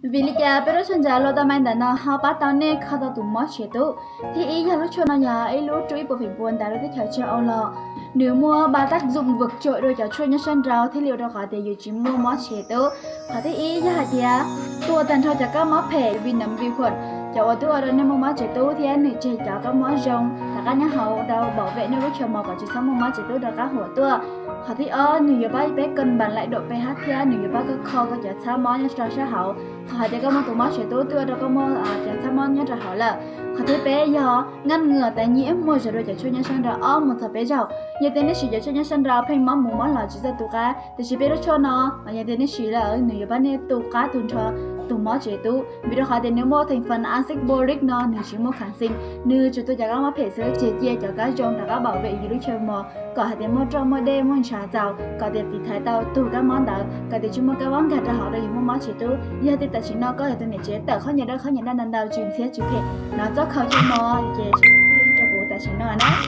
Vim li cas peb lub tshuaj ntsa Lotamine ntawm no ho pab tau nej kho tau tus mob tsev tub? Thib ib yog lub tshuaj no yog ib lub rub ib puas feem pua ntawm lub teb chaws Châu Âu los, nws muaj ba tab zung vwm tsuam dua cov tshuaj nyob sab nraud thiaj li ua rau qhov tias yus tsis muaj mob tsev tub. Qhov thib ib yog hais tias tua tag nrho cov kab mob phem, vi khuam, cov uas twb ua rau nej muaj mob tsev tub thiab nws tseg cov kab mob zoo rov qab nyob hauv rau bảo vệ nej lub chaw mos kom tsis txhob muaj mob tsev tub rov qab huam tuaj. Qhov thib ob, nws yuav pab peb cân bằng lại độ pH thiab nws yuav pab koj kho koj cov txhab mob nyob rau sab hauv. Qhov hais tias koj muaj tus mob tsev tub twb ua rau koj muaj cov txhab mob nyob rau hauv lawm. Qhov thib peb yog ngăn ngừa tái nhiễm, muaj zog dua cov tshuaj nyob sab nraud ob mus txog peb zaug. Yog tias nej siv cov tshuaj nyob sab nraud pheej mob mus mob los tsis txawj tu qab, tiam sis peb lub tshuaj no yog tias nej siv lawm nws yuav pab nej tu qab tu nrho tus mob tsev tub, vim rau qhov tias nws muaj thành phần axit boric no nws tsis muaj kháng sinh, nws tsuas tua cov kab mob phem xwb, tseg cia cov kab zoo rov qab bảo vệ yus lub chaw mos kom hais tias muaj roj muaj dej muaj ntshav txaus kom tias tiv thaiv tau tus kab mob ntawd kom tias tsis muaj kab mob nkag rau hauv rau yus muaj mob tsev tub. Yog tias tam sim no koj yog tus niam tsev tawm qhov nyias dab qhov nyias dab ntau ntau tsis ntxhiab tsis phem, no txob kho chaw mos ces rau kuv tam sim no na.